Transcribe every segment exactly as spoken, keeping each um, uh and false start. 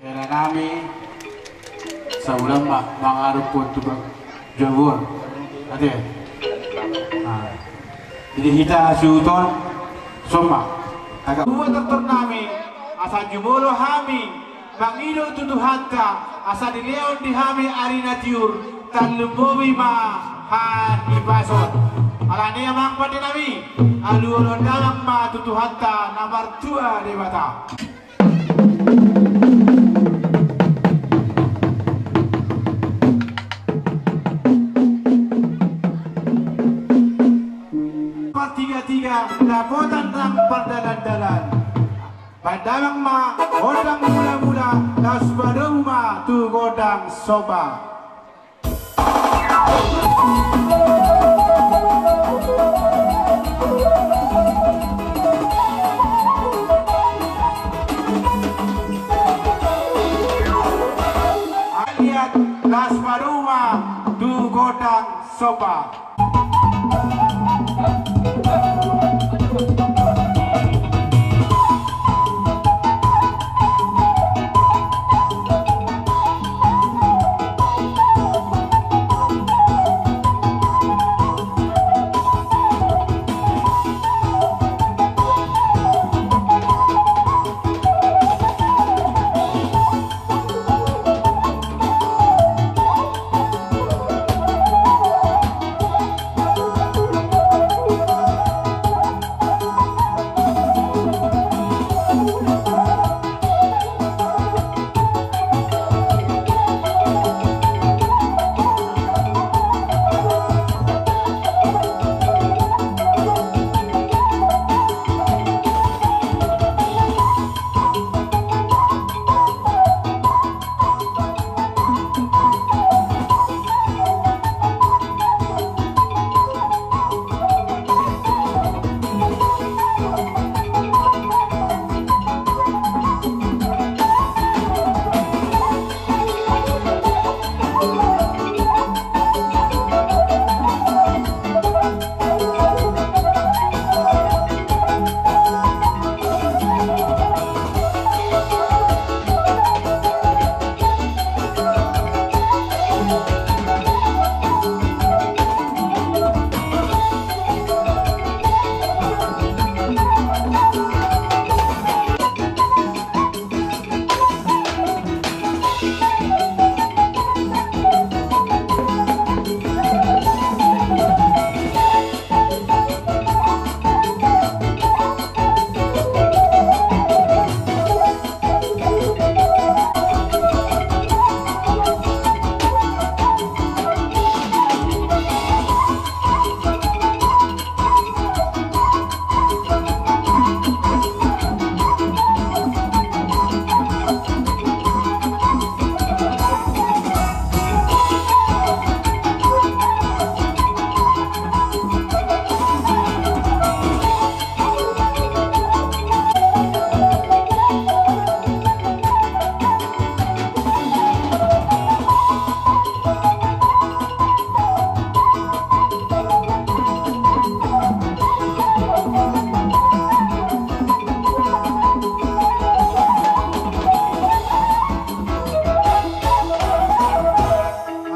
Hela nami, saulama mangarup tu bang jabur. Ate. Jadi hita suhut on somba. Agak dua tertor nami, asa jumolo hami mangido tu Tuhanta, asa dilehon di hami ari na tiur, tarlumobi ma hahipason. Alani amang pande nami, alualuhon damang ma tu Tuhanta na martua Debata. Partigatiga dapotan nang pardalandalan. Baen damang ma gondang mulamula, laos padomu ma tu gondang somba. Aliat las paruma tu gondang somba.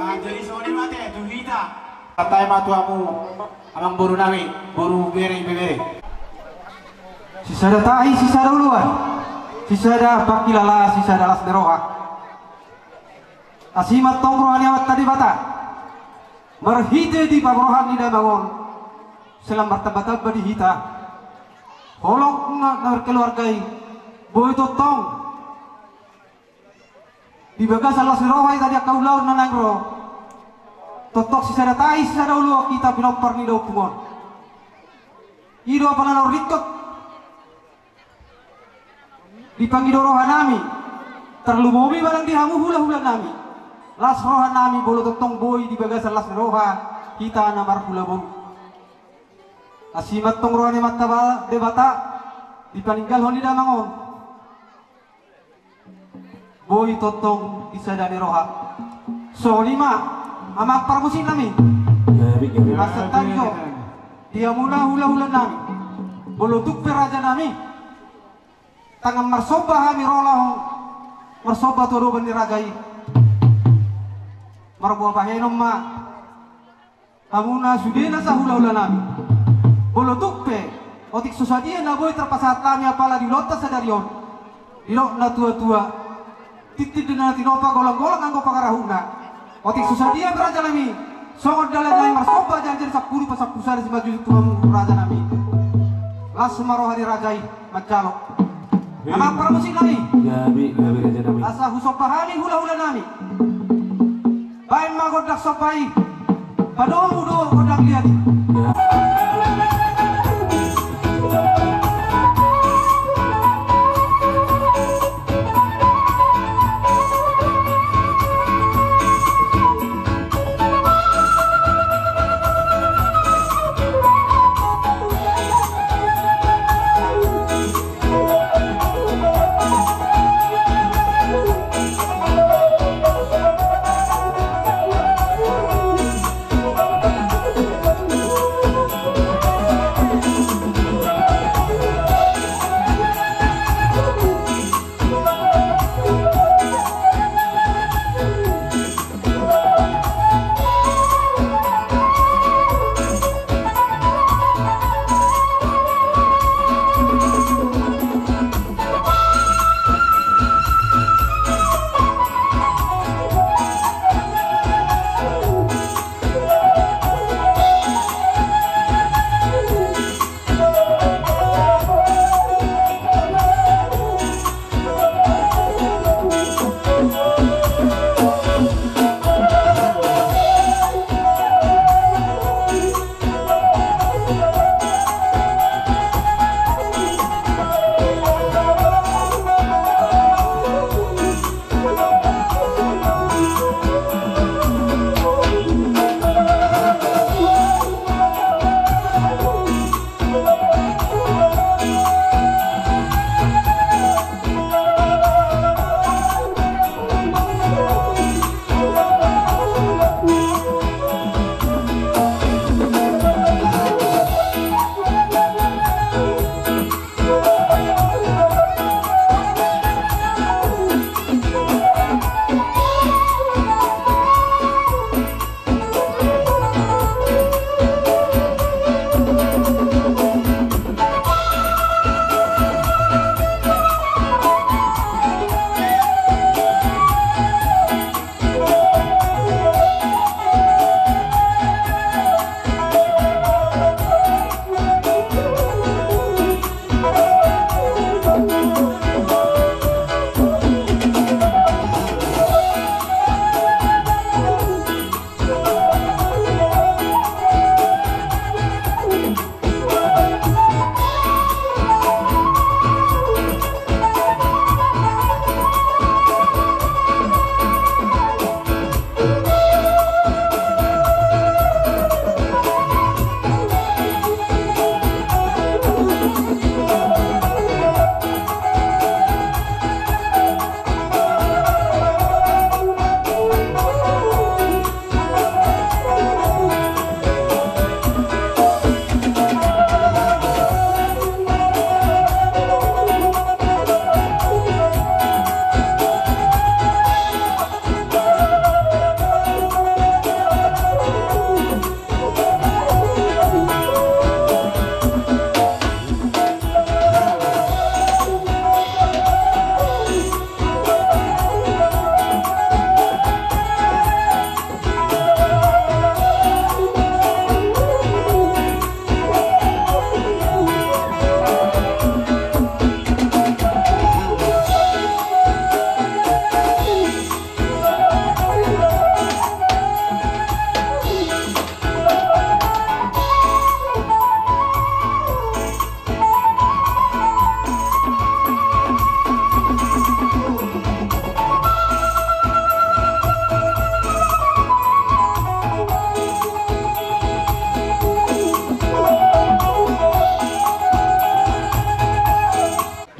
Ah, jadi songon i ma ate tu hita. Santabi ma tu hamu amang boru nami, boru bere, ibebere. Sisada tahi, sisada uluan, sisada pangkilala, sisada las ni roha. Asi ma antong roha ni Amanta Debata, marhite di panggorahan ni damang on, sai lam martambatamba di hita holong na, na markeluarga i, boi tongtong di bagasan las ni roha hita di angka ulaon na naeng ro. Tongtong sisada tahi, sisada uluan hita pinompar ni da ompung on. I do apala na ringkot di pangido roha nami, tarlumobi manang di hamu hulahula nami. Las roha nami molo tongtong boi di bagasan las ni roha hita na marhula boru. Asi ma antong roha ni Amanta Ba-, Debata, di paninggalhon ni damang on, boi tongtong di sada ni roha. Songon i ma amang parmusik nami. Gabe, gabe. Asa tanggo di hamu na hulahula nami, molo tung pe raja nami, tangan marsomba hami ro laho Marsomba tu adopan ni raja i. Marboa bahenon ma hamuna sude nasa hula-hula nami. Molo tung pe otik so sadia na boi tarpasahat hami apala di ulaonta sadari on, didok na tua-tua, tintin do na tinompa, golang-golang anggo pangarahutna. Otik so sadia pe raja nami, songon dalan nami marsomba, jala jadi sampulu pasampulu sada simanjujung tu hamu raja nami. Las ma roha ni raja i manjalo. Amang parmusik nami. Gabe, gabe raja nami. Asa husomba hami hula-hula nami. Baen ma gondang somba i. Padomu do gondang liat i.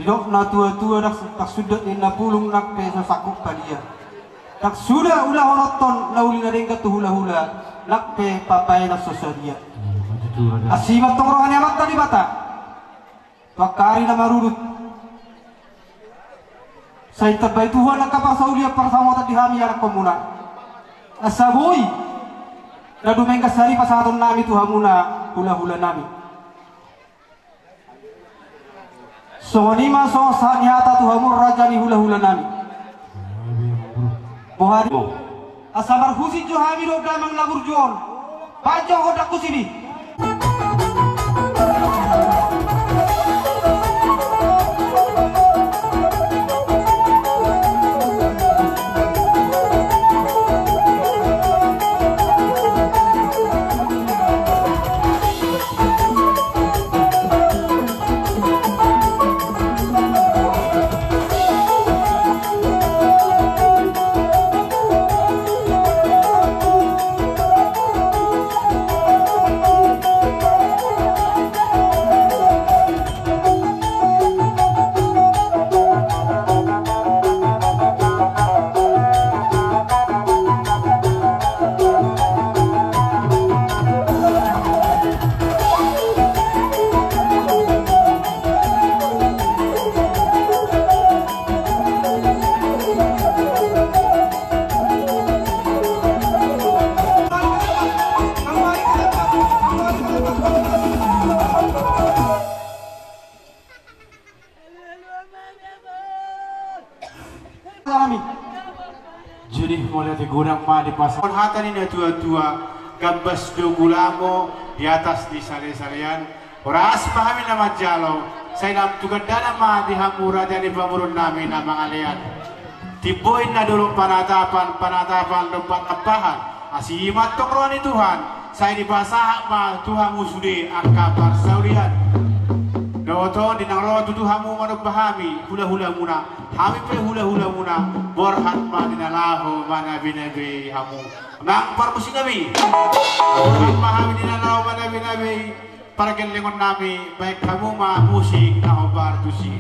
Didok na tua-tua, ndang, ndang sundat ninna bulung nang pe so sanggup padia. Ndang suda ulahononton na uli na denggan tu hula-hula, nang pe papaenan so sadia. Asi ma antong roha ni Amanta Debata tu angka ari na marudut. Sai tambai Tuhan angka parsaulian parsamotan di hami anakkonmuna. Asa boi na dumenggan sari pasahatonnami tu hamuna hulahulanami. Songon i ma songon sahat ni hata tu hamu raja ni hulahulanami. Boha ni, asa marhusip jo hami dohot damang na burju on. Bahen jo gondang husip i. Jadi mauliate godang ma di pasahat. Hata ni natuatua, gambas do gulamo di atas ni salesalean. Horas ma hami na manjalo, sai lam tu gandana ma di hamu raja ni pamoruonnami na mangalean. Timbo inna dolok panatapan, panatapan do panatapan. Asi ma antong roha ni Tuhan, sai dipasahat ma tu hamu sude angka parsaulian. Dohot on di na ro tutu hamu manomba hami hulahulamuna, hami pe hulahulamuna, borhat ma di na laho manabinabei hamu. Amang parmusiknami, borhat ma hami di na laho manabinabei pargellengonnami, baen hamu ma musik na hombar tusi.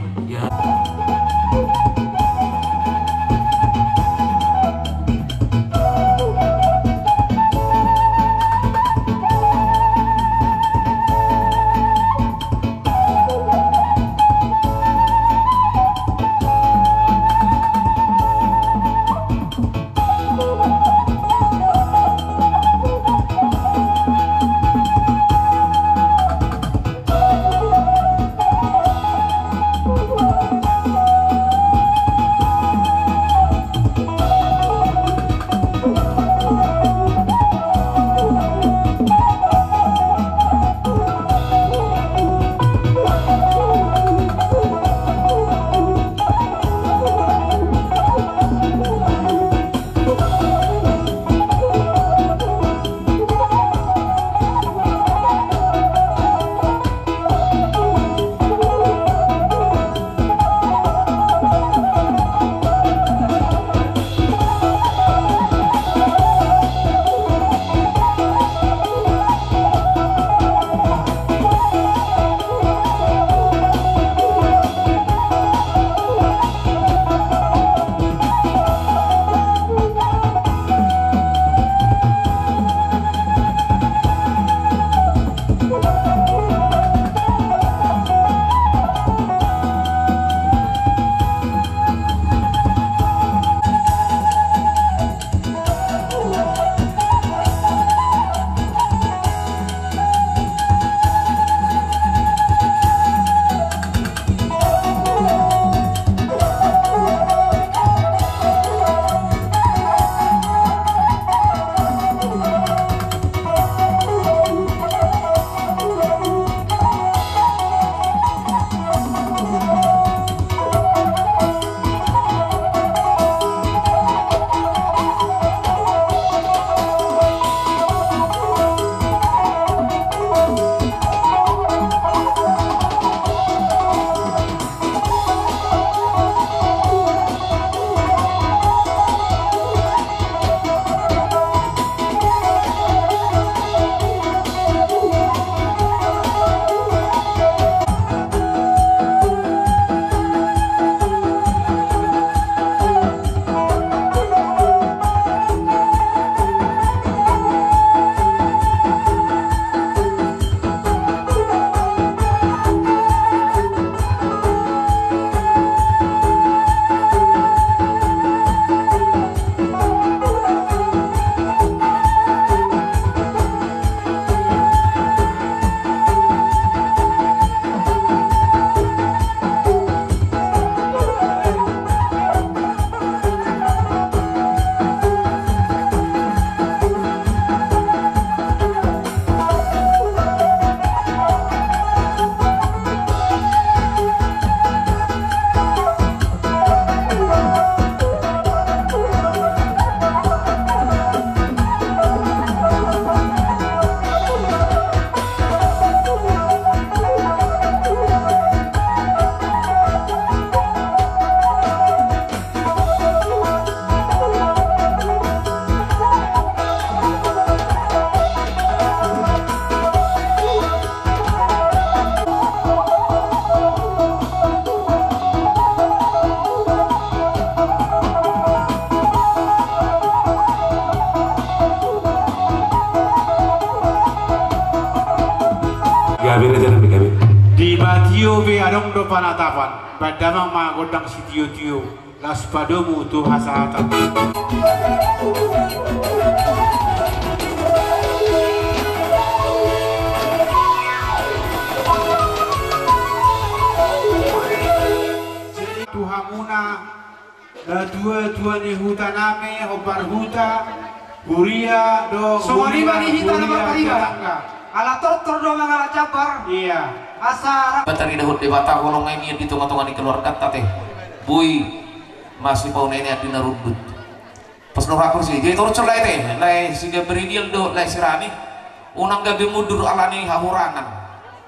Tio be adong do panatapan, baen damang ma gondang sitiotio, laos padomu tu hasahatan. Tu hamuna natuatua ni huta nami, hombar huta, huria dohot songon i ma di hita na marpariban. Ala tortor do mangalap jambar. Ia. Asa. Baen ma taringot Debata holong na nian di tongatonga ni keluarganta ate. Boi masipaunenea di na rundut. Pos do rakur si, jadi torus lae ate, lae si Gabriel do, lae si Rani. Unang gabe mundur ala ni hahurangan.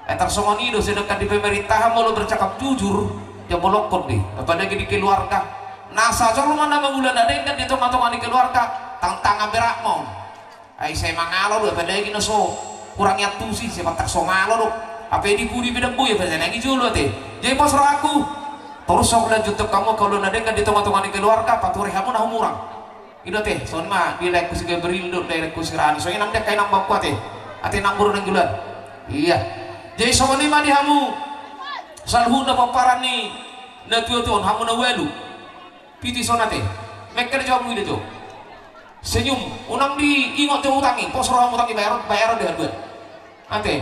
Eh, tarsongon i do, sedangkan di pemerintahan molo bercakap jujur, dia bolongkon di. Apalagi di keluarga. Nasa jolo ma na mangula na denggan di tongatonga ni keluarga, tantangan berat ma on. Ai sai mangalo do, apalagi na so hurang iantusi, sai patang so malo do. Hape di pudi pe ndang boi, apalagi jolo ate. Jadi pos rohangku, torus so lanjut tu hamu, molo na denggan di tongatonga ni keluarga, patuhori hamu na humurang. I do ate, songon i ma di laengku si Gabriel dohot laengku si Rani, songon i nang denggan nang bangku ate. Ate nang boru nang joloan. Ia. Jadi songon i ma di hamu saluhutna pomparan ni natuatua on, hamu na ualu. Pitu i songon i ate. Mengkel jo hamu i do jo. Senyum, unang diingot jo utang i, pos roham utang i, bayaron, bayaron di haduan. Ate.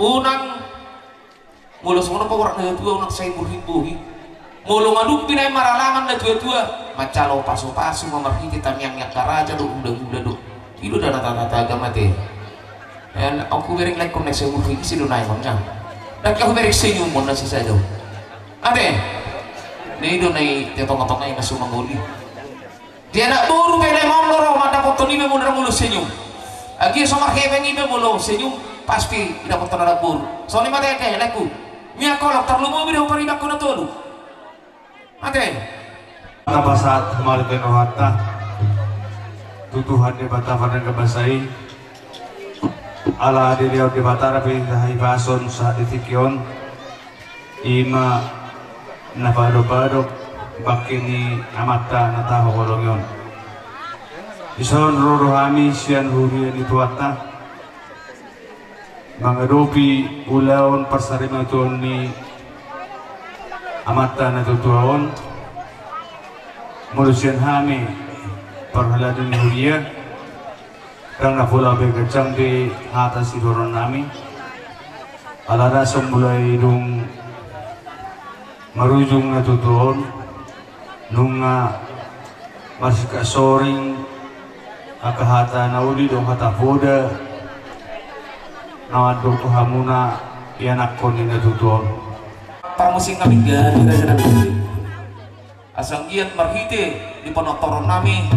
Unang, molo songon on pe borat natuatua, unang sai murhit bohi. Molo ngadung pinain maralangan natuatua, manjalo pasupasu ma marhite tangiangian haraja dohot gulagula dohot. I do da na tata agama ate. Hubereng laengkon na sai murhit, ise do na ingot na. Ndang hubereng senyumon na sisada on. Ate. Na i do na i di tongatonga i na so mangoli. Di anak boru pe na i ma on do ro mandapothon i be molo senyum. Agia so marhepeng i be molo senyum, pasti idapothon anak boru. Songon i ma ate, laengku. Mian kolok tarlumobi do paribanku na tolu. Ate. Tapasahat ma hita rohanta tu Tuhan Debata pardenggan basa i. Ala dilehon Debata dope hita hahipason sahat di tingki on. I ma na padopadop bangke ni amanta na tahaholongi on. Dison ro do hami sian huria ni Tuhanta mangadopi ulaon parsarimatuaon ni amanta na tuatua on. Molo sian hami parhalado ni huria, ndang na pola be ganjang be hata sidohonon nami. Alana so mulai dung marujung na tuatua on, nunga marsikap soring angka hata na uli dohot hata poda na mandok hamuna ianakhon ni na tuatua on. Parmusik nami gari raja nami. Asa anggiat marhite di panortoron nami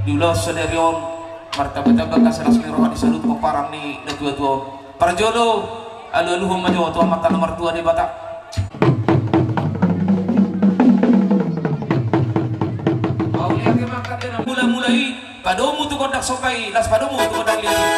di ulaon sadari on, martambatamba angka las ni roha di saluhut pomparan ni na tuatua on. Parjolo, alualuhon ma jo tu Amanta na martua Debata. Mauliate ma angka na mulamula i, padomu tu gondang somba i, laos padomu tu gondang liat i.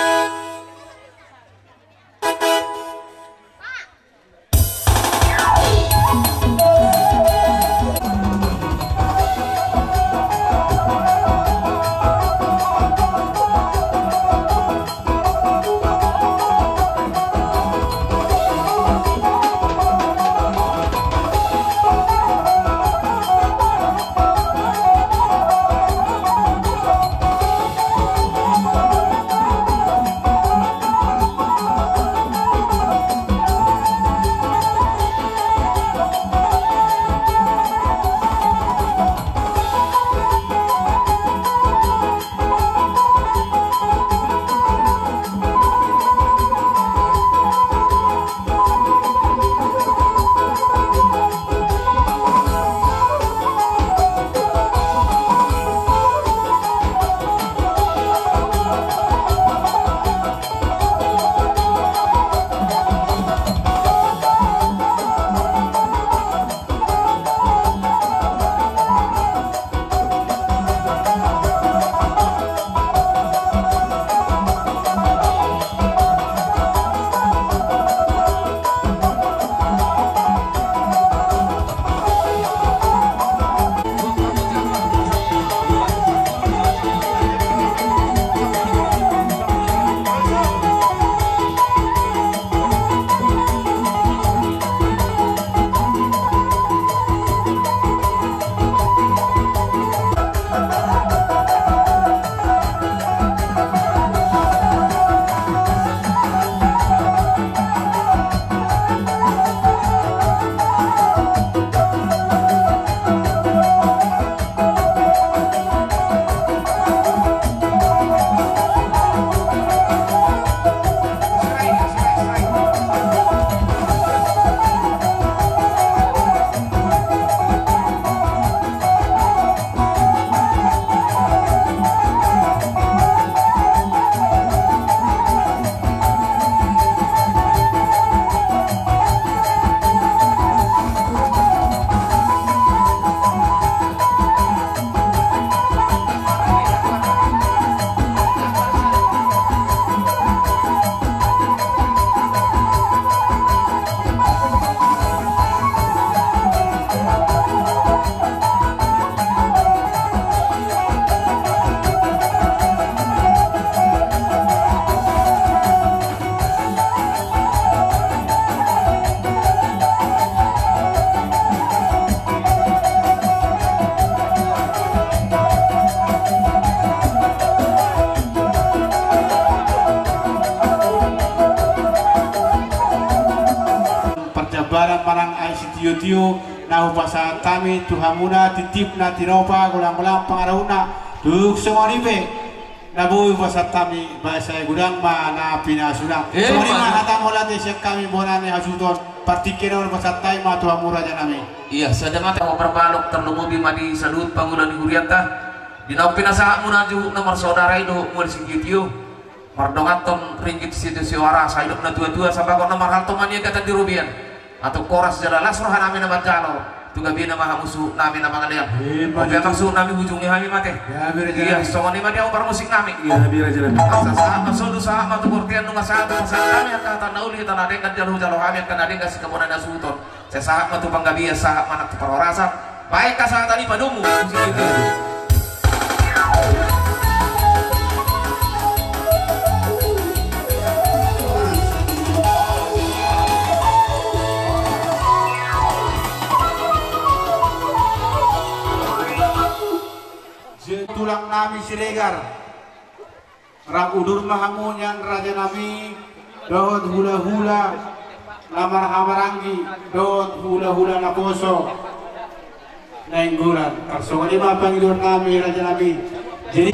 Badan manang ai sitiotio na hupasahat hami tu hamuna, titipna, tinopa, golang-golang pangarahutna, tung songon i pe na boi hupasahat hami bahen sai godang ma na pinasuna. Eh, songon i ma hata mauliate sian hami bona ni hasuhuton, partingkian on hupasahat hami ma tu hamu raja nami. Ia, sada mata ma parbalok, tarlumobi ma di saluhut pangula ni hurianta, di naung pinasahatmuna juhut na marsaudara i dohot mual sitiotio. Mardonganhon ringgit sitio-tio, asa hidop na tua-tua, sabagot na marhalto ma nian gatan di robean. Antong horas jala las roha nami na manjalo, tu gabe nama hamu suhut nami na mangalean. Ima tutu. Ope ma suhut nami, ujungna hami ma ate. Ia, bira jala. Ia, songon i ma di hamu parmusik nami. Ia, bira jala. Asa sahat ma solu, sahat ma tu bontean, nunga sahat tu pasahat nami angka hata na uli, hata na denggan, jalo-jalo hami angka na denggan, sitabonan na suhut on. Sai sahat ma tu panggabean, sahat ma nang tu parhorasan. Baen hasahatan i padomu musik i. Tulang nami Siregar. Rap udur ma hamu nian raja nami, dohot hula-hula na marhahamaranggi, dohot hula-hula naposo Nainggolan. Tarsongon i ma pangidoan nami raja nami. Jadi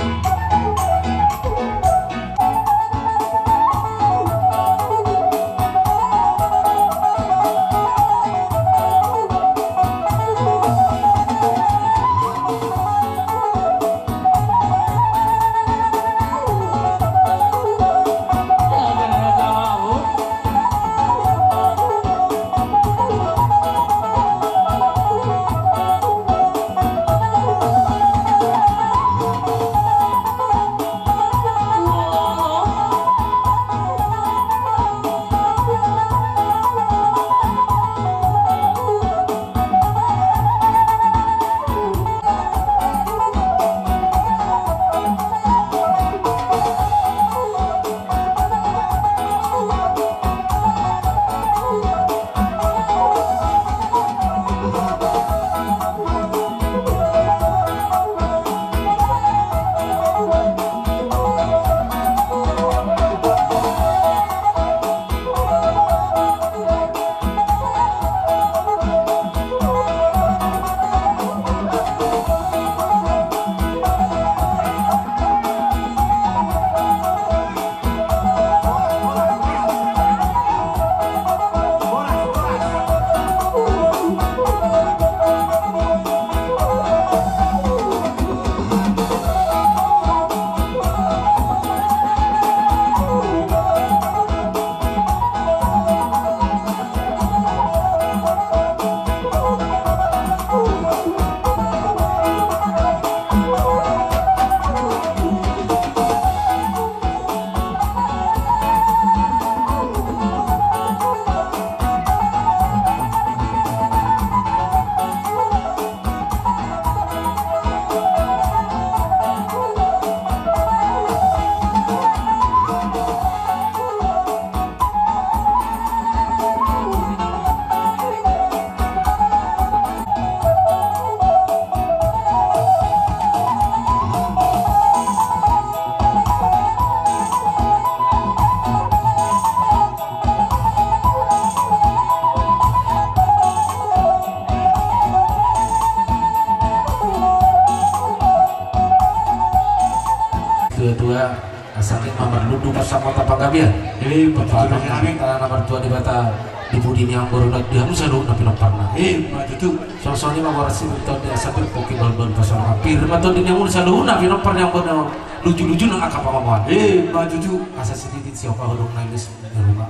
Tua-tua, asa nunga marlundu pasamota panggabean. Eh, betul, Bapak, betul, Debata, na martua Debata, di pudi ni amangboru, di hamu saluhutna pinomparna. Eh, betul. Songon i ma boras ni pir, tondi, asa pir, pongki, balbal, pasaman pir ma tondi ni amangboru saluhutna pinompar ni amangboru, luju-luju nang angka pangomoan. Eh, betul. Asa sititit siop, aha, dong, nangis.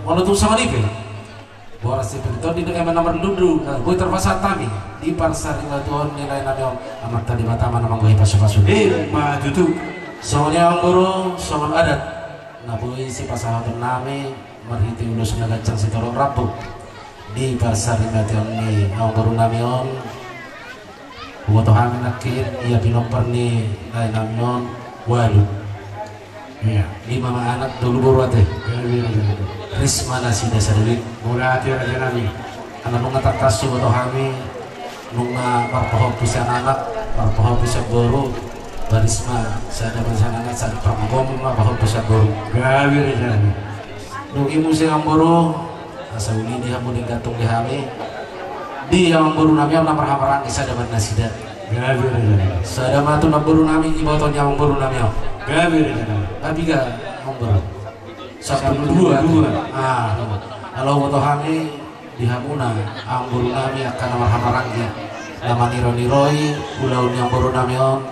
Molo tung songon i pe, boras ni pir, tondi, dohot eme na marlundu na boi tarpasahat hami di parsaringoton ni lae nami on, Amanta Debata ma na manggohi pasu-pasu. Eh, betul. Songon i amangboru, songon adat na boi sipasahaton nami marhite ulos na ganjang sitorop rambu di parsaringoton ni amangboru nami on. Huboto hami nangkin ia pinompar ni lae nami on ualu. Ia, lima ma anak, tolu boru ate. Ia, ia, ia, ia. Risma nasida sadoli. Mauliate raja nami. Ala nunga tangkas huboto hami, nunga marpahompus sian anak, marpahompus sian boru. Barisma sada ma sian anak, sada parmagom ma pahompus sian boru. Gabe raja nami. Dung i muse amangboru, Sauli di hamu denggan tung di hami. Di amangboru nami on na marhamaranggi sada ma nasida. Gabe raja nami. Sada ma tu namboru nami, iboto ni amangboru nami on. Gabe raja nami. Gabe ga amangboru. Sampulu dua. Sampulu dua. Ah, olo iboto hami di hamuna amangboru nami angka na marhamaranggi. Na maniro-niroi ulaon ni amangboru nami on.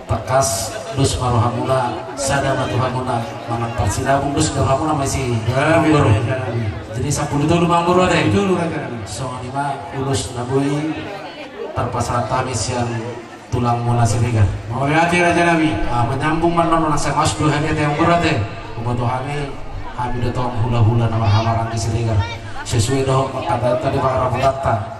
Tangkas dos ma rohamuna, sada ma tu hamuna, manang parsinabung dos ma rohamuna ma isi. Gabe raja nami. Jadi sampulu tolu ma amangboru ate. Sampulu tolu raja nami. Songon i ma ulos na boi tarpasahat hami sian tulangmuna Siregar. Mauliate raja nami. Ah, manyambung ma annon nang sai maos do hami ate amangboru ate. Huboto hami, hami do tong hula-hula na marhamaranggi Siregar. Sesuai dohot mangkatai tadi pangarapotanta.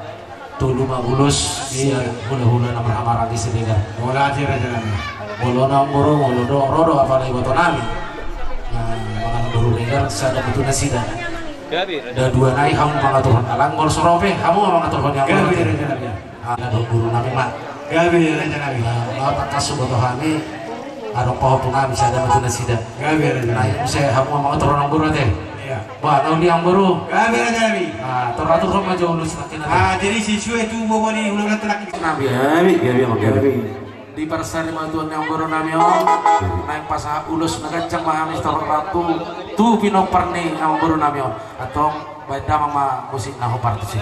Tolu ma ulos sian hula-hula na marhamaranggi Siregar. Mauliate raja nami. Molo na amangboru, molo do ro do apala iboto nami. Na mangan boru Regar sada ma tu nasida. Gabe. Dadua nai hamu mangaturhon, alang molo so ro pe hamu mangaturhon ni amangboru. Gabe raja nami. Ah, na dohot boru nami ma. Gabe raja nami. Ah, tangkas huboto hami. Adong pahompu nami sada ma tu nasida. Gabe raja nami. Nah, muse hamu mangaturhon amangboru ate. Iya. Bah, na uli amangboru. Gabe raja nami. Ah, tor aturhon ma jo ulos nangkin ate. Ah, jadi sesuai tu bobo ni ulos nangkin. Gabe, gabe, gabe. Di parsarimatua ni amangboru nami on. Naeng pasahat ulos na ganjang ma hami tu, tu pinompar ni amangboru nami on. Antong baen damang ma musik na hombar tusi.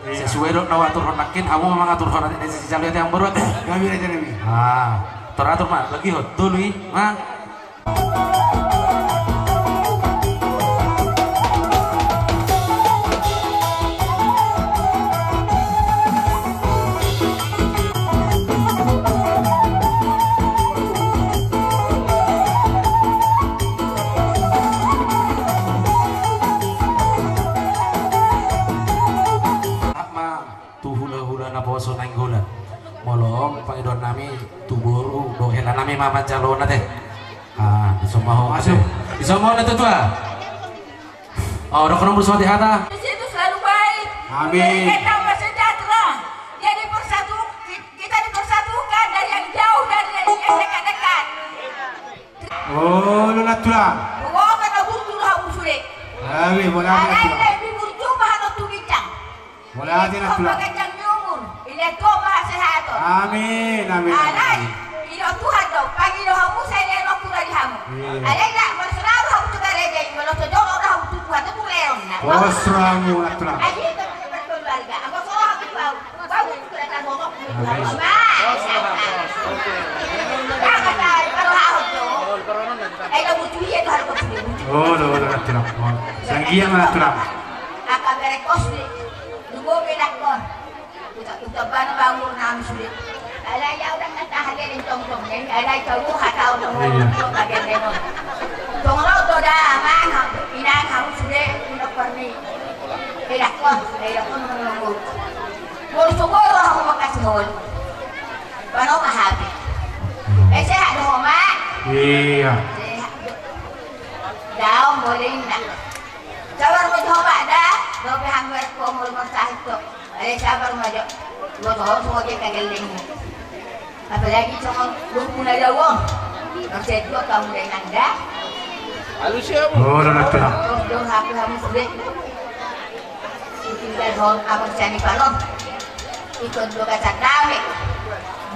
Sesuai dohot na huaturhon nangkin, hamu ma mangaturhon ate, na sisijalo ate amangboru ate. Gabe raja nami. Ah, tor atur ma, lagi hot, tolu i, ma. Tu hula-hula naposo Nainggolan. Molo pangidoan nami tu boru dohot hela nami ma manjalo on ate. Ah, dison ma ho. Masuk. Dison ma ho na tutua. Oh, dohonon muse hata. Di situ selalu baik. Amin. Kita bersejahtera. Jadi persatu, kita dipersatukan dari yang jauh dan dari yang dekat-dekat. Olo na tulang. Boha na burju do hamu sude. Amin, mauliate na tulang. Alai na burju ma hamu tu ginjang. Mauliate na tulang. Ganjang ni umur, ilean ho ma hasehaton. Amin, amin. Alai, ido Tuhan do, pangido hamu sai lehonon hami tu hamu. Iya. Alai na, molo so ro hamu tu gareja i, molo so jolo ro hamu tu Tuhan, tu kureon na. Os ro hamu na tulang. Ai, itu keluarga, anggo so ro hamu tu au. Olo, olo, na tulang. Sanggiang na tulang. Angka bere kos ni. Lubo beda kos. Uta, uta bana bangun nami sude. Alai au ndang na tahan leleng tongtong, alai tau hata on. Iya. Tongtong bagian lemon. Tongtong do da, amang, inang, hamu sude, undok parmi. Edak kon, edak kon menunggu. Mulu sugo rohamu makasihon. Pano ma hape. Eh, sehat do ho, Mak? Iya. Sehat do. Daong boleh inna. Sabar ma jo ho, Mak, da. Dope hanggar ko mulu marsahit do. Ale sabar ma jo. Lo toho so je kagelleng. Apalagi songon guru na jauh. Maksud gua kamu dan nanda. Halus ya, Bu. Oh, udah, udah, udah. Terus dong aku kamu sudah. Tinggal hon abang sani panon. Ikut dua kaca dame.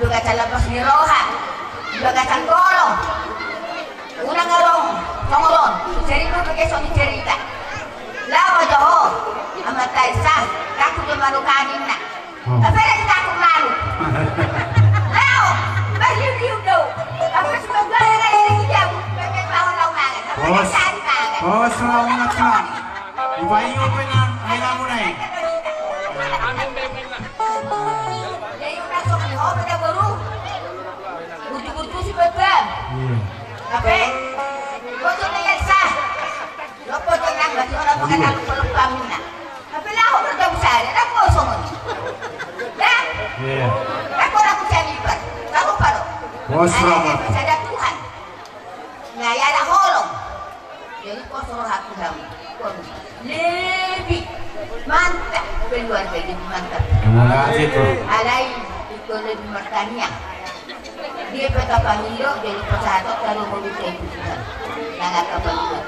Dua kaca lepas ni roha. Dua kaca golong. Unang adong, songon on, cerita pakai songon cerita. Laho jo ho, Amanta Esa, takut jo manuk angin na. Oh. Tapi ada takut manuk. Laho, baliu-liu do. Apa suka gaya gaya lagi jauh, pakai pahon lau mangan. Apa cari mangan. Oh, selamat, Kak. Upayo pe nang, ai lamu nai. Amin, amin. Jadi, udah sok di ho, pada guru. Burju-burju si Bebang. Iya. Apa? Kocok na Elsa. Lo kocok nang, berarti orang mengenal pelepam na. Tapi lah, aku bertemu saya, ada kosong. Ya? Iya. Aku orang Jennifer. Tahu apa lo? Oh, selamat. Ada Tuhan. Nah, ya ada holong. Jadi, kosong aku kamu. Lebih mantap keluarga, lebih mantap. Terima kasih, Bro. Alai, itu lebih bertanya. Dia peta pamilo, jadi pasahaton kalau mau bisa itu Tuhan. Nah, nggak apa-apa.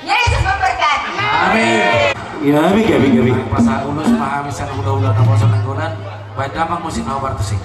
Yesus memberkati. Amin. Iya, amin, amin, amin. Pasahat ulos ma hami sian hula-hula naposo nainggolan. Baen damang musik na obar tusi.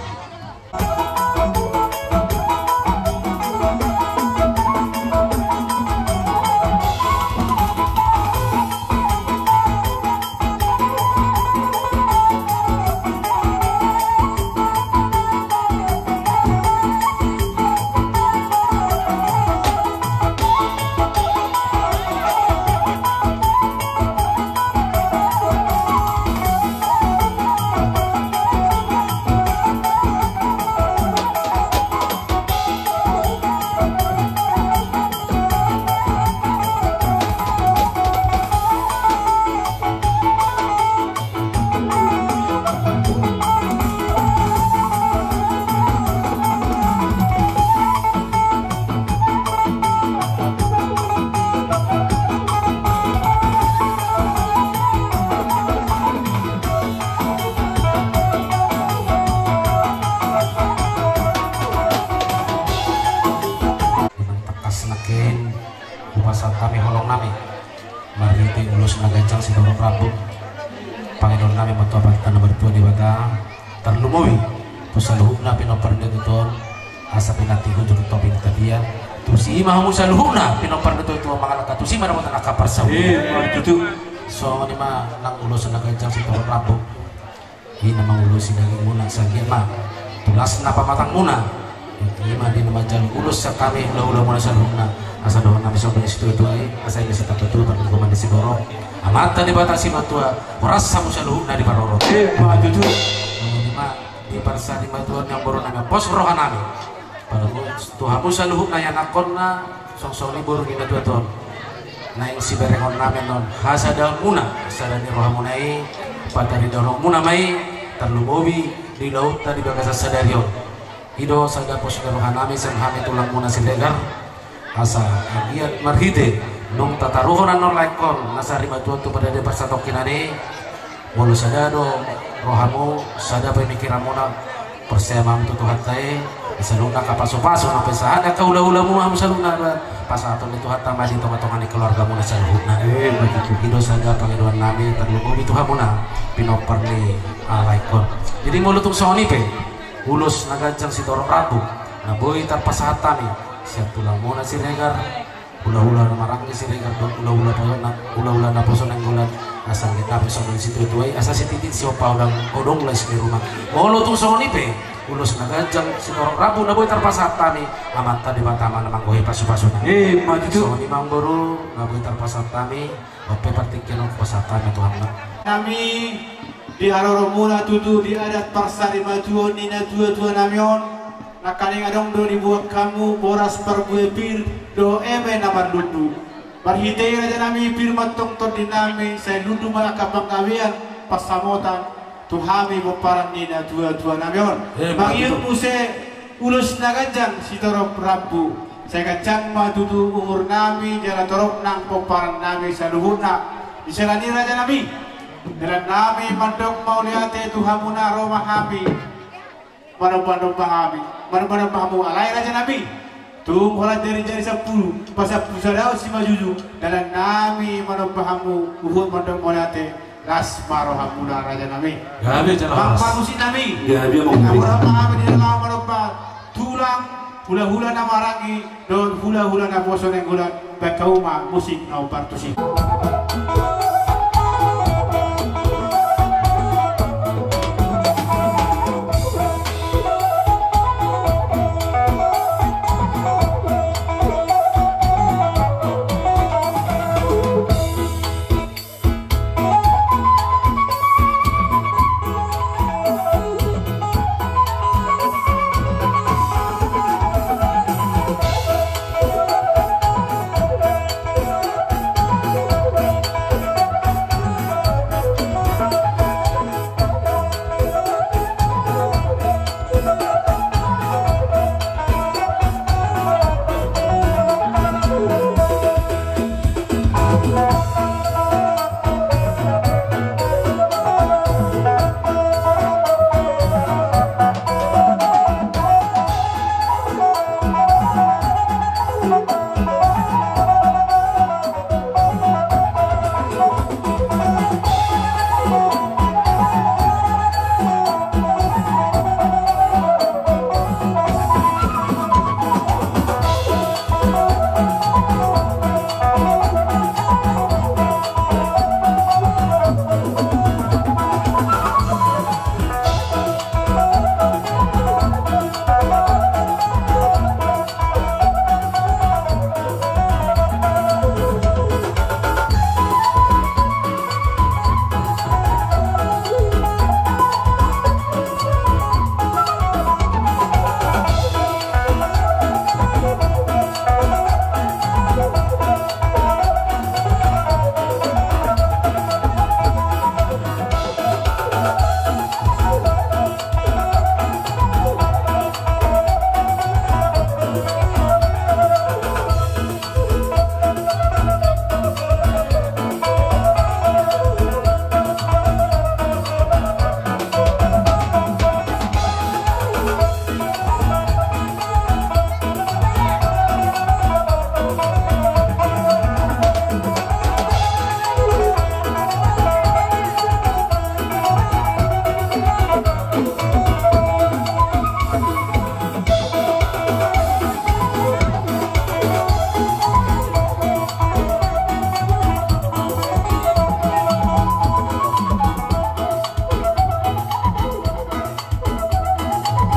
Tangkas nangkin hupasahat hami holong nami. Marhite ulos na ganjang sitorop rambu. Pangidoan nami ma tu Amanta na martua Debata, tarlumobi tu saluhutna pinompar ni tutu on, asa pinantikhon jolo topi ni tapian. Tusi ma hamu saluhutna pinompar ni tutu on mangalangka, tusi ma dapotan angka parsaoran. Ima tutu. Songon i ma nang ulos na ganjang sitorop rambu. I na mangulosi dagingmuna, sanggiat ma tulasna pamatangmuna. I ma di na manjalo ulos sian hami hula-hulamuna saluhutna. Asa dohonon nami songon na nidok ni situatua i, asa i ma sitambatua, parlinggoman ni siborok, Amanta Debata Simatua, horas hamu saluhutna diparorot. Ima tutu. I ma di parsarimatuaon ni amangboru nami, pos roha nami. Pala tu hamu saluhutna ianakhonna, songon i boru ni natuatuaon. Naeng siberengon nami annon hasadaonmuna, sada ni rohamuna i, pataridaonmuna ma i, tarlumobi di ulaonta di bagasan sadari on. I do sada pos ni roha nami sian hami tulangmuna Siregar. Asa anggiat marhite naung tataruhon annon laengkon na sarimatuaon tu paradaton parsatongkinan i. Molo sada do rohamu, sada pemikiranmuna, porsea ma hamu tu Tuhanta i, saluhutna angka pasupasu na pasahat angka hula-hulamu, hamu saluhutna, pasahaton ni Tuhanta ma di tonga-tonga ni keluargamuna saluhutna. Ima tutu. I do sada pangidoan nami, tarlumobi tu hamuna pinompar ni laengkon. Jadi molo tung songon i pe ulos na ganjang sitorop rambu na boi tarpasahat hami sian tulangmuna Siregar, hula-hula na maranggi Siregar dohot hula-hula na, hula-hula naposo nainggolan, asa anggiat dapot songon ni situatua i, asa sititik siompa, odong, odong lais ni ruma. Molo tung songon i pe ulos na ganjang sitorop rambu na boi tarpasahat hami, Amanta Debata ma na manggohi pasupasuna. Ima tutu. Songon i ma amangboru na boi tarpasahat hami. On pe partingkian on pasahat hami tu hamuna. Hami Di haroronmuna tutu di adat parsarimatuaon ni natuatua nami on, nangkaning adong do diboan hamu boras parbue pir dohot eme na marlundu. Marhite i raja nami pir ma antong tondi nami, sai lundu ma angka panggabean pansamotan tu hami pomparan ni natuatua nami on. Eh, mangihut muse ulos na ganjang sitorop rambu, sai ganjang ma tutu umur nami jala torop nang pomparan nami saluhutna. Di siala ni i raja nami, dalan nami mandok mauliate tu hamuna, ro ma hami manombanomba hami, manombanomba hamu, alai raja nami, tung holan jarijari sampulu pasampulu sada on simanjujung, dalan nami manomba hamu huhut mandok mauliate. Las ma rohamuna raja nami. Gabe jala las. Parmusik nami. Gabe, amang. Molo hami di dalan manomba tulang, hulahula na maranggi dohot hulahula na poso nainggolan, bahen hamu ma musik na hombar tusi.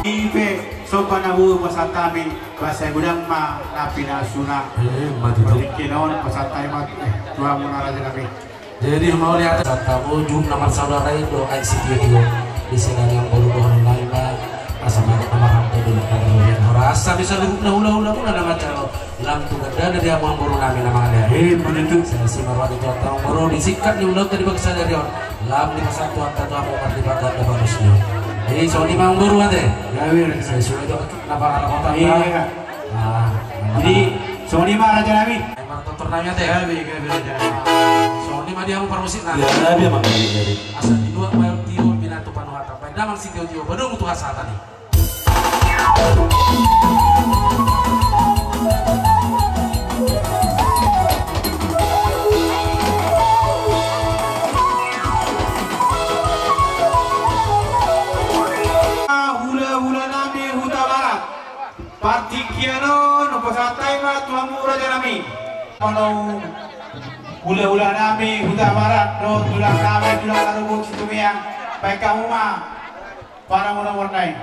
Ipe somba na boi pasahat hami, ba sai godang ma na pinasuna. Eh, ma tutu. Partingkian on pasahat hami ma, eh, tu hamuna raja nami. Jadi mauliate. Santa mujung na marsaudara i do aek sitio-tio. Di siala ni amangboru dohonon nami ma, asa ma na marhata di horas hami saluhutna hulahulamuna na manjalo. Lam tu gandana di hamu amangboru nami na mangalean. Eh, begitu. Sai asi ma roha ni Tuhanta amangboru di singkat ni ulaonta di bagasan sadari on. Lam dipasahat Tuhanta tu hamu marlipatna bagas ni on. Eh, songon i ma amangboru ate. Gabe. Sai sude do na pangalahonta. Iya. Ah, jadi songon i ma raja nami. Ai martortor nami ate. Gabe, gabe raja nami. Songon i ma di hamu parmusik nami. Gabe, amang, gabe, gabe. Asa dinuak ma tio, pinatu panuhatan. Baen damang sitio-tio, padomu tu hasahatan i. Hulahula nami Hutabarat. Partingkian on hupasahat hami ma tu hamu raja nami. Molo hulahula nami Hutabarat dohot tulang nami, tulang na rumbuk Situmeang, baen hamu ma. Para muna warnai.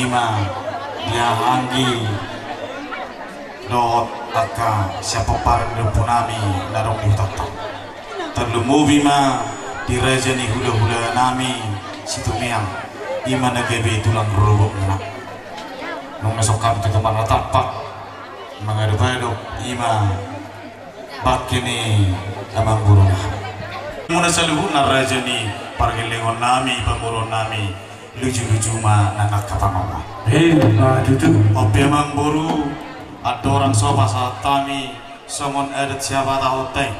Ima di anggi dohot angka siapomparan ni ompunami na adong di hutanta. Tarlumobi ma di raja ni hulahulanami Situmeang, ima na gabe tulang rorobotna. Nunga songon hami tutu marnatampak mangadop-adop ima bangke ni amangboruna. Muna saluhutna raja ni pargellengonnami, pamoruonnami, luju-luju ma nang angka pangomoan. Ima tutu. On pe amangboru, andorang so pasahat hami songon adat sihabatahonta i,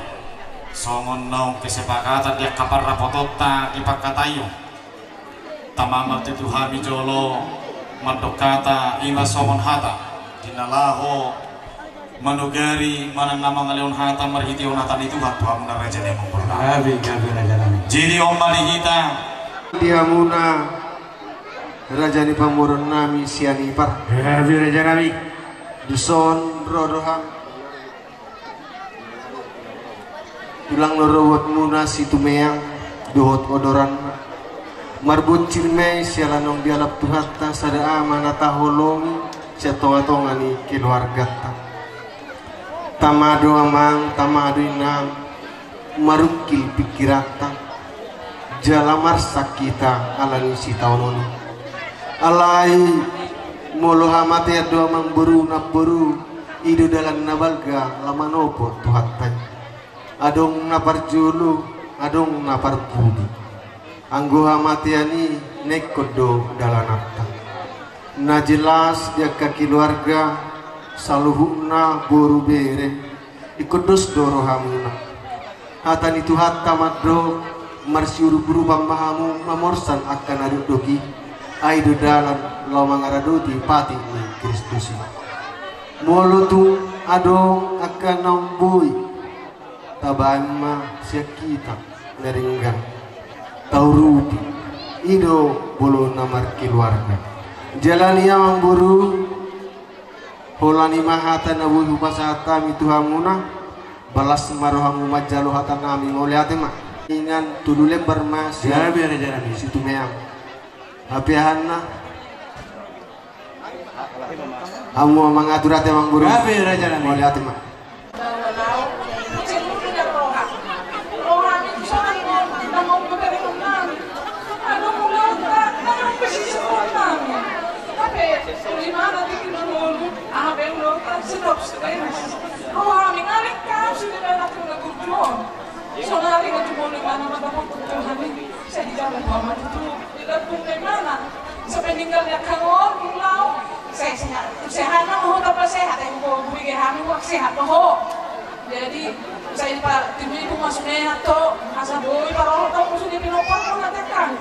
songon naung kesepakatan di angka parrapotonta di pangkataion. Tama ma tutu hami jolo mandok hata, ima songon hata di na laho manogari manang na mangalehon hata marhitehon hata ni Tuhan tu hamuna raja ni amangborunami. Gabe, gabe rajanami. Jadi on ma di hita. Di hamuna raja ni pamoruonnami sian Ipar. Gabe rajanami. Dison ro do hami, tulang rorobotmuna Situmeang dohot odoranna. Marbonsir ma i siala naung dialap Tuhanta, sada ama na taholongi sian tonga-tonga ni keluarganta. Tama do amang, tama do inang, marungkil pingkiranta jala marsak hita ala ni sitaonon i. Alai molo hamatean do amangboru, namboru, i do dalan na balga laho manopot Tuhanta i. Adong na parjolo, adong na parpudi. Anggo hamatean i na ingkon do dalananta. Na jelas di angka keluarga saluhutna boru bere, ingkon dos do rohamuna. Hata ni Tuhanta mandok, marsiurup-urupan ma hamu mamorsan angka na dokdok i, ai do dalan laho mangaradoti patik ni Kristus i. Molo tung adong angka na umboi, tabaen ma sian hita na denggan, taurupi. I do bolon na markeluarga. Jala ni amangboru, holan i ma hata na boi hupasahat hami tu hamuna, balas ma rohamu manjalo hata nami, mauliate ma. Ingan tolu lembar ma sian Situmeang. Hape aha na hamu mangatur ate amangboru. Gabe rajanami. Mauliate ma. Sonari na jumolo imana mata pokok Tuhan i, sai dijalo Tuhan ma tutu di lambung na imana. Sampe ninggal ni angka ngolu, laho, sai sehat. Sehat ma ho, tamba sehat, ai ho, bege hami, wak sehat ma ho. Jadi sai pa tibu-tibu ma sumehat ho, asa boi parorot ho, sude pinompar ho na tekan.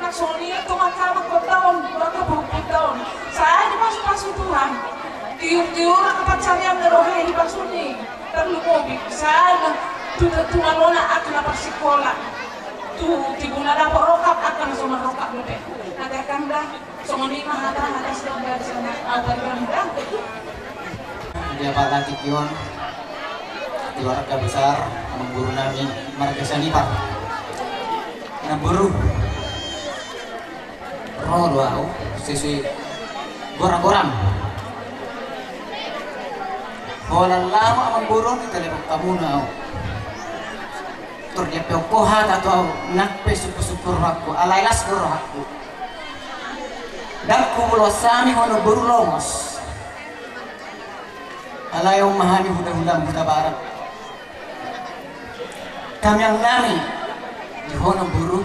Nang songon i tong angka amangboru on, angka pahompu on. Sai dipasu-pasu Tuhan. Tiur-tiur angka pansarian na roha i dipasuni. Tarlumobi sai ma tu, tu, tu anona angka na parsikola. Tu tibu na dapot rongkap angka na so marrongkap dope. Hata kan da, songon i ma hata, hata sian da, sian da, au tadi kan da. Dia apalagi kion, keluarga besar, amangboru nami, marga Sianipar. Namboru, ro do au, sesuai gora-goram. Holan laho amangboru, ditelepon hamuna au. Tor dia pe ongko hata tu au, nang pe sungkun-sungkun rohangku, alai las do rohangku. Ndang huloas hami ho namboru lomos. Alai on ma hami hula-hulamu Hutabarat. Tamiang nami di ho namboru.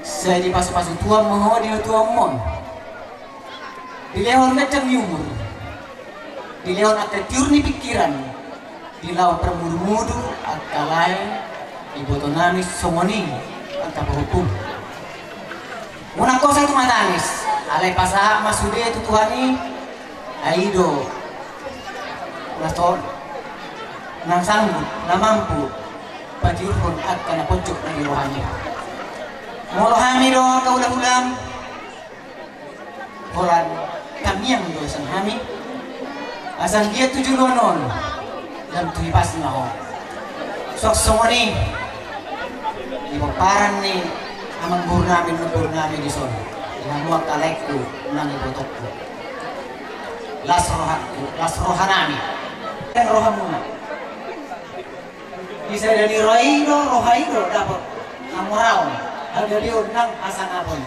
Sai dipasu-pasu Tuhan ma ho di hatuaonmon. Dilehon ganjang ni umur. Dilehon angka tiur ni pingkiran. Dilehon parmudu-mudu angka lae, iboto nami songon i angka pahompu. Unang hosa tu manangis, alai pasahat ma sude tu Tuhan i, ai i do na so, na sanggup, na mampu patiurhon angka na ponjok na di rohana. Molo hami do angka hula-hulam, holan tamiang do sian hami. Asa anggiat tu joloan on, lam tu hipas ma ho. Suang songon i di pomparan ni amangboru nami, namboru nami dison. Hamu angka laengku nang ibotongku. Las rohangku, las rohanami. Nang rohamuna. Di sada ni roha i do, roha i do dapot hamoraon, hagabeon nang hasangapon.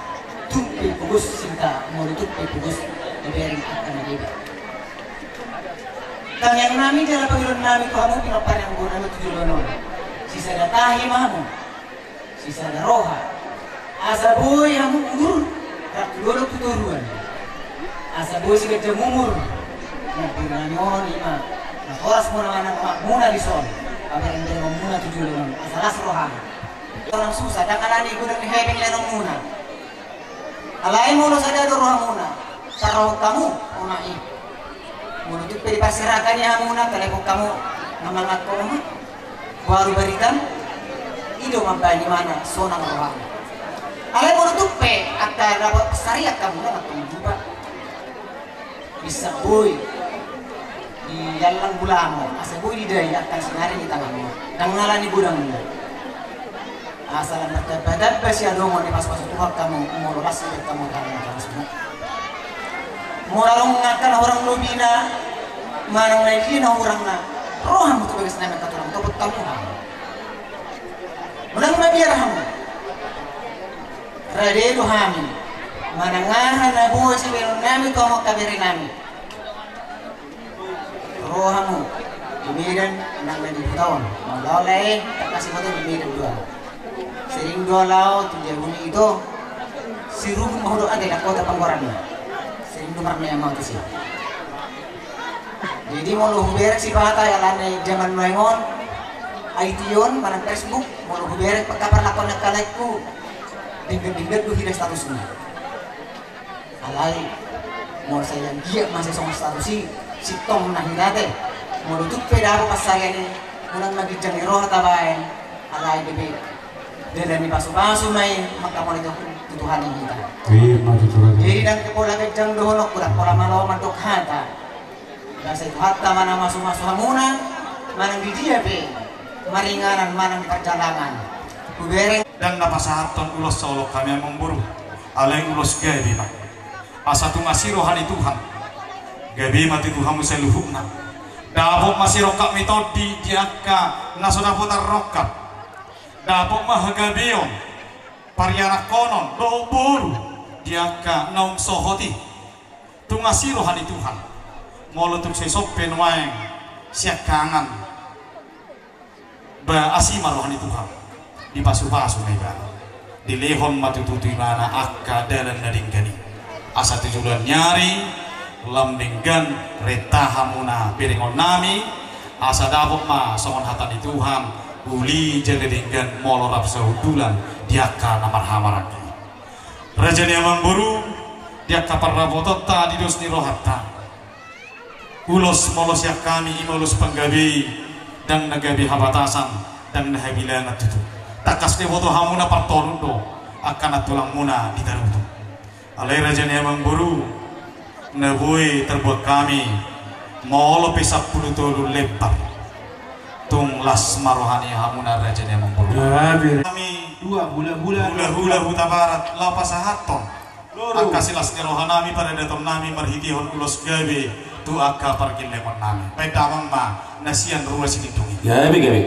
Tung pe pogos sinta, molo tung pe pogos, gabe angka na deba. Tangiangnami jala pangidoannami tu hamu pinompar ni amangboru nami tu joloan on. Sisada tahi ma hamu. Sisada roha. Asa boi hamu udur, rap tu dolok tu toruan. Asa boi siganjang umur. Na boi nami on ima. Na horas muna manang omakmuna dison. Paberenberengonmuna tu joloan on. Asa las roham. Sonang susa, ndang alani godang ni hepeng lenongmuna. Alai molo sada do rohamuna, parrohahon hamu omak i. Molo tung pe diparserahan i hamuna, talepon hamu, na mangakkon omak. Baru baritam, i do mambahen imana sonang rohana. Alai molo tung pe angka dapot parsarian hamu, na mangakkon juga. Bisa boi diallang bulamo, asa boi didai angka sinari di tanganmu. Ndang alani godang. Asa lam martamba-tamba siadopan ni pasupasu Tuhan hamu, molo las sian hamu, hamu na tarus mu. Molo adong angka na hurang lobina, manang na i na hurangna, ro hamu tu bagas nami angka tulang, topot hamu hamu. Unang mabiar hamu. Rade do hami. Manang aha na boi sibahenonnami tu hamu angka berenami. Ro hamu di Medan nang na di Huta on. Molo lae, takasi foto di Medan do. Sering do laho tu jabu ni ito. Sirubung ma hudok ate na kota panggoranna. Sering do marnea ma tusi. Jadi molo huberek sipata alana i zaman nuaeng on, I T on manang Facebook, molo huberek pe angka parlakon ni angka laengku, denggan-denggan do hira statusna. Alai molo sai anggiat ma sai songon status i, sintong na hira ate. Molo tung pe dapot parsarian i, unang ma ginjang ni roha tabahen. Alai gabe dalan ni pasupasu ma i, manghamauliatehon tu Tuhan i hita. Ima tutu, raja. Jadi ndang pola ginjang dohononku, ndang pola malo mandok hata. Ndang sai Tuhanta ma na masumasu hamuna, manang di dia pe maringanan manang di parjalangan. Hubereng. Ndang na pasahathon ulos saolok hami amangboru, alai ulos gabe ma. Asa tung asi roha ni Tuhan, gabe ma tutu hamu saluhutna. Dapot ma sirongkap ni tondi di angka na so dapotan rongkap. Dapot ma hagabeon, parianakhonon dohot boru di angka naung sohot i. Tung asi roha ni Tuhan. Molo tung sai sope nuaeng siangkangan, ba asi ma roha ni Tuhan. Dipasupasu ma ibana. Dilehon ma tutu tu ibana angka dalan na denggan i. Asa tu joloan ni ari lam denggan renta hamuna berengonnami. Asa dapot ma songon hata ni Tuhan, uli jala denggan molo rap sahundulan di angka na marhahamaranggi. Raja ni amangboru, di angka parrapotonta di dos ni rohanta. Ulos molo sian hami ima ulos panggabe, ndang na gabe habatasan, ndang na habilangan tutu. Tangkas diboto hamuna partorun do angka nantulangmuna di Tarutung. Alai raja ni amangboru, na boi tarbuat hami, molo pe sampulu tolu lembar. Tung las ma roha ni hamuna raja ni amangboru. Gabe. Hami dua hulahula. Hulahula Hutabarat laho pasahathon. Loro. Angka silas ni rohanami, padadatonnami marhitehon ulos gabe tu angka pargellengonnami. Baen damang ma na sian Rua Silindung i. Gabe, gabe.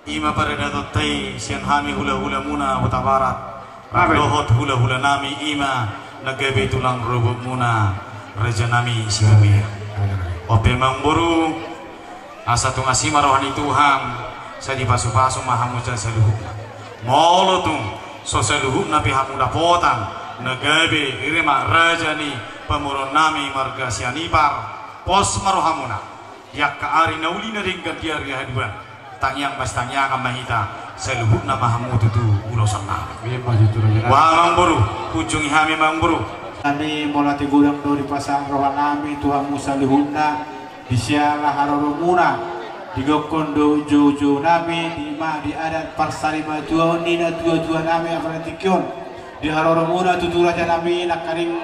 I ma paradatonta i sian hami hulahulamuna Hutabarat. Amen. Dohot hulahulanami i ma na gabe tulang rorobotmuna rajanami Situmea. Amen. On pe amangboru, asa tung asi ma roha ni Tuhan, sai dipasupasu ma hamu sian saluhutna. Molo tung so saluhutna pe hamu dapotan na gabe, i ma raja ni pamoruonnami marga Sianipar, pos ma rohamuna. Di angka ari na uli na denggan, di ari haduan, tangiang ma sitangiangan ma hita, saluhutna ma hamu tutu ulosonnami. Boha amangboru, ujungi hami amangboru. Hami mauliate godang do dipasahat rohanami tu hamu saluhutna, di siala haroromuna, digokhon do joujounami, di ma di adat parsarimatuaon ni natuatuanami apala tingki on, di haroromuna tutu rajanami, nangkaning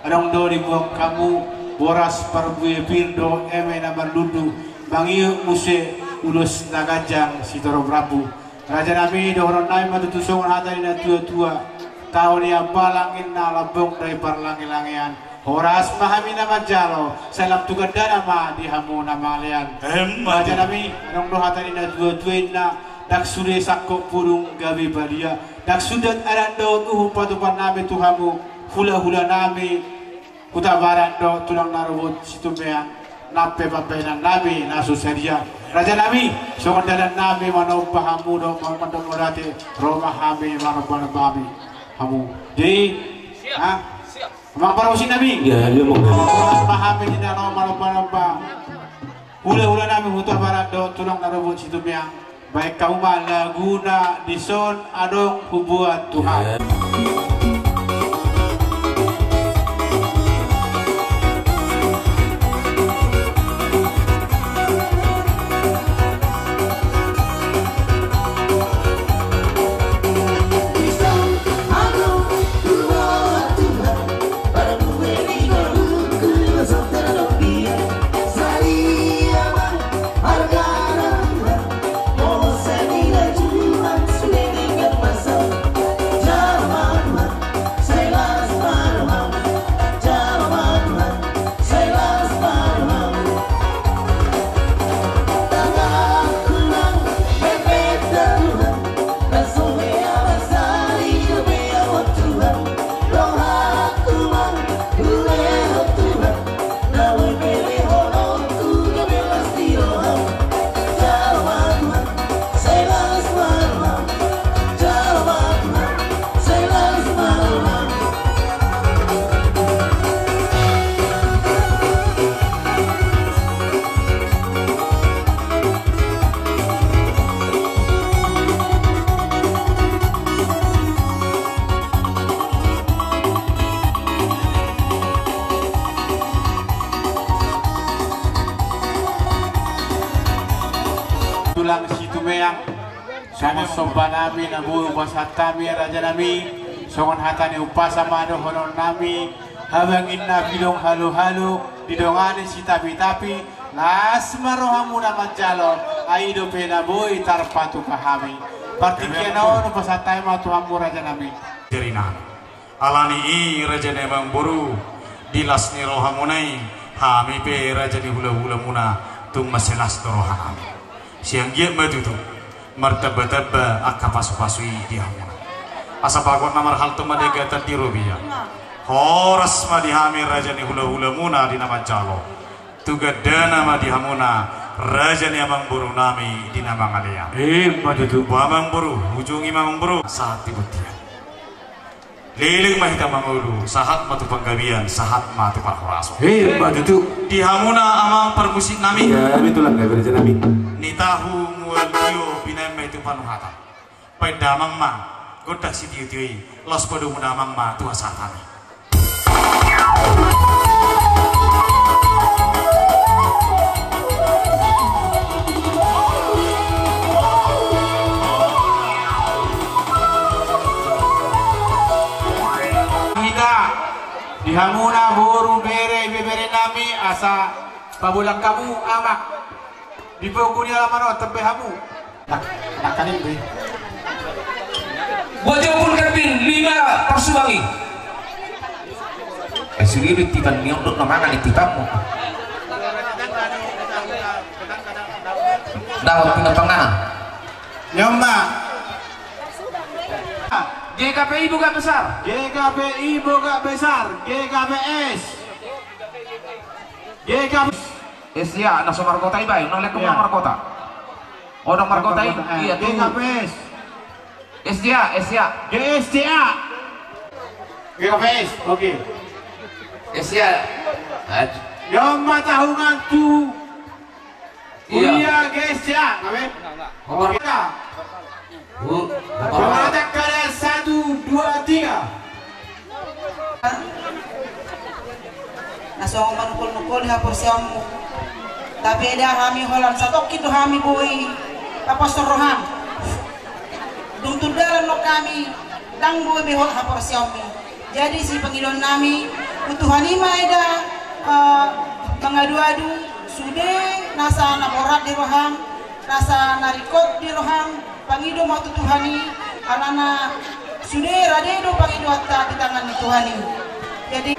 adong do dibuat hamu boras parbue pir dohot eme na marlundu, mangihut muse ulos na ganjang sitorop rambu. Rajanami, dohononnami ma tutu songon hata ni natuatua: Taon i ambalang inna, lambok do i parlangelangean. Horas ma hami na manjalo, sai lam tu gandana ma di hamu na mangalean. Emma tutu. Rajanami, adong do hata ni natuatua inna: Ndang sude sangkot pudung gabe badia, ndang sude adat dohot uhum patupannami tu hamu hulahulanami Hutabarat dohot tulang na rorobot Situmea, nang pe pambahenannami na so sadia. Rajanami, songon dalannami manomba hamu dohot mandok mauliate, ro ma hami manombanomba hami hamu. Jadi, ha? Amang parmusiknami. Iya, iya, amang. Ro ma hami di na ro manombanomba hulahulanami Hutabarat dohot tulang na rorobot Situmea. Baen hamu ma laguna dison adong hubuat Tuhan. Tulang Situmea, songon sombanami na boi hupasahat hami rajanami, songon hata ni umpasa ma dohononnami: Habang inna pidong haluhalu, didongani sitapitapi, las ma rohamuna manjalo, ai i dope na boi tarpatupa hami. Partingkian on hupasahat hami ma tu hamu rajanami. Jerinami. Alani i raja ni amangboru, di las ni rohamuna i, hami pe raja ni hulahulamuna, tung mansai las do rohanami. Sai anggiat ma tutu martambatamba angka pasupasu i di hamuna. Asa bagot na marhalto ma di gatan di robia. Horas ma di hami raja ni hulahulamuna di na manjalo. Tu gandana ma di hamuna raja ni amangborunami di na mangalean. Emma tutu. Boha amangboru, ujungi ma amangboru. Sahat di bontean. Leleng ma hita mangolu, sahat ma tu panggabean, sahat ma tu parhorason. Emma tutu. Di hamuna amang parmusiknami. Iya, betul, angga gerejanami. Ni tahu mual tio binaen ma i tu panuhatan. Paendamang ma gondang sitiotio i, laos padomu damang ma tu hasahatan i. Hita di hamuna boru, bere, ibeberenami, asa pabolak hamu ama. Di pogu ni alaman on, tempe hamu. Nak, nak kaning be. Bojo pun karbin lima parsubangi. Eh, siririt tiban ni ondok na mangan di tibanmu. Dapat pindah panganan. Nyoma. G K P I Boga Besar. G K P I Boga Besar. G K P S. G K P S. Sia, na so markota i baen, unang lean hamu markota. Unang markota i, iya, G K P S. Sia, sia. G S C A. G K P S, oke. Sia. Nyoma tahungan tu. Iya. Iya, G S C A, ngamen. Oke. Pemanakan kada satu, dua, tiga. Na songon manungkol-nungkoli haporseaonmu. Tapi eda hami holan satongkin do hami boi paposhon roham. Dung tu dalan do hami, ndang boi be hot haporseaonmi. Jadi sipangidoannami tu Tuhan i ma eda, eh, mangadu-adu sude nasa na borat di roham, nasa na ringkot di roham, pangido ma tu Tuhan i, alana sude rade do pangidoanta di tangan ni Tuhan i. Jadi